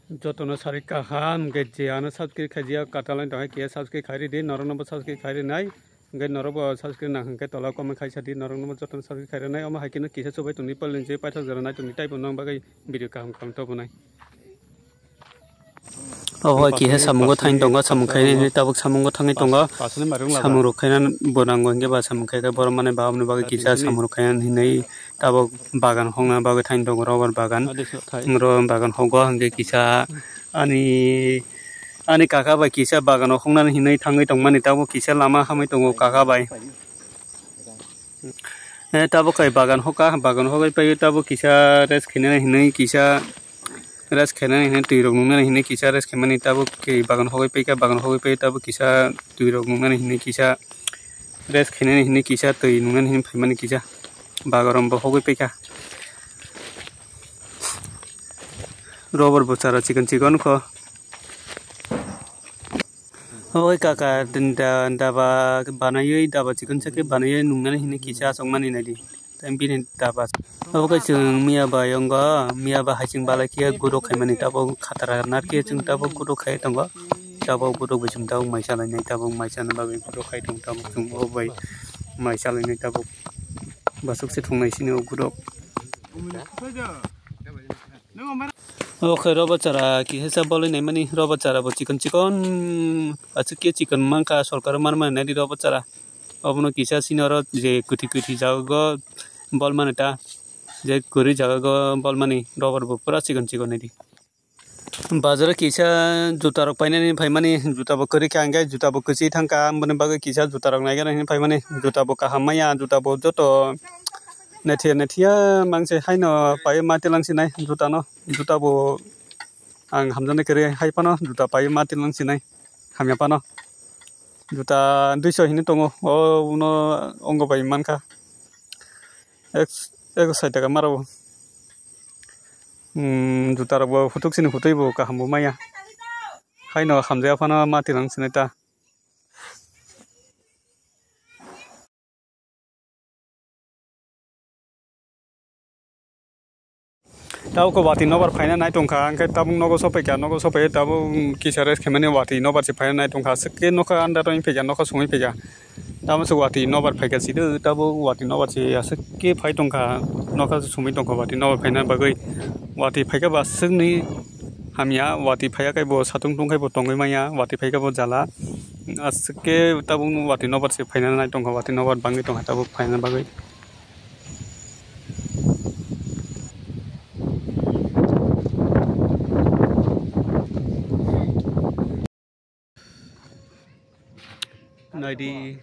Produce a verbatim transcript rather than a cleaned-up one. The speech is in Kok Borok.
Jotono sari kaham, hwnkhe je ano subscribe khaijak, katalai tongkha, kiya subscribe khairidi, norokno bo subscribe khairinai, hwnkhe norok bo subscribe nang hwnkhe tola comment khaisa di, norokno bo jotono subscribe khairinai, omo hai kheno kisa chubai tongdi, palen je paithak jora nai tongdi, taibo nang bagwi video kaham kaham tobonai. Obo hai kisa samungo thangwi tongo, samung khainani tabuk samungo thangwi tongo, samung rok khainani bo nango, hwnkhe ba samung khaikhe borok mani bahai ni bagwi kisa samung rok khainani hinwi. Tabuk bagan hokna bagwi thani tongo, rubber bagan. Oro bagan hogo hwnkhe kisa ani, ani kaka bai kisa bagano hoknani hinwi thangwi tongmani, tabuk kisa lama hamwi tongo kaka bai. Eh, tabuk kai bagan hoka, bagan hogwi pai tabuk kisa rest khainani hinwi kisa rest khainani hinwi twi rok nungnani hinwi kisa rest khaimani tabuk kai bagan hogwi paikha, bagan hogwi pai tabuk kisa twi rok nungnani hinwi kisa rest khainani hinwi kisa twi nungnani hinwi phaimani kisa. Bagarom bo hogwi paikha. Rubber bo chara chikon chikon kho. Oi kaka, da-, daba banaiwi, daba chikon chakhe banaiwi nungnani hinwi kisa achukmani naidi. Tei bini daba. Obo khe chwng miya bai wngo, miya bai hai chwng balai khe guro khaimani tabuk khatra narkhe chwng tabuk guro khai tongo. Tabuk guro bai chwng tabuk mai salainai, tabuk mai sana bagwi guro khai tongo, tabuk chwng o bai mai salainai tabuk. Basuk se thungnai sini o guro. Obo khe rubber chara kisa bolwi naimani, rubber chara bo chikon chikon, aswk khe chikon mankha, sorkar o man mani naidi rubber chara. Obono kisa sini oro je kwthwi kwthwi jaga o bol mani ta, je kwrwi jaga o bol mani rubber bo pura chikon chikon naidi. Bazar o kisa juta rok painani phaimani, juta bo kwrwi kha, hwnkhe juta bo kwchwi thangkha, aboni bagwi kisa juta rok naigana hinwi phaimani, juta bo kaham manya, juta bo joto naithia naithia mangse haino paiwi ma tilang sinai juta no, juta bo ang hamjaknai kwrwi hai phano juta paiwi ma tilang sinai hamya phano, juta duiso hinwi tongo, o uno ongo bai mankha. Ek, ek sait taka maro. Hmm, juta rok bo phutuk sini phutui bo kaham bo maya. Haino hamjaya phano ma tilang sinai ta. Tabuk watwi nobar phaina nai tongkha, hwnkhe tabuk nogo sophaikha, nogo sophaiwi tabuk kisa rest khaimani watwi nobar se phaina nai tongkha, aswk khe nokha under wng phaikha, nokha songwi phaikha. Tamo se watwi nobar phaikha sidi, tabuk watwi nobar se aswk khe phai tongkha, nokha songwi tongkha watwi nobar phaina bagwi. Watwi phaikha ba aswkni hamya, watwi phaiya khe bo satung tungkhai bo tongwi manya, watwi phaikha bo jala. Aswk khe tabuk watwi nobar se phaina nai tongkha, watwi nobar bangwi tongkha tabuk phaina bagwi. Naidi,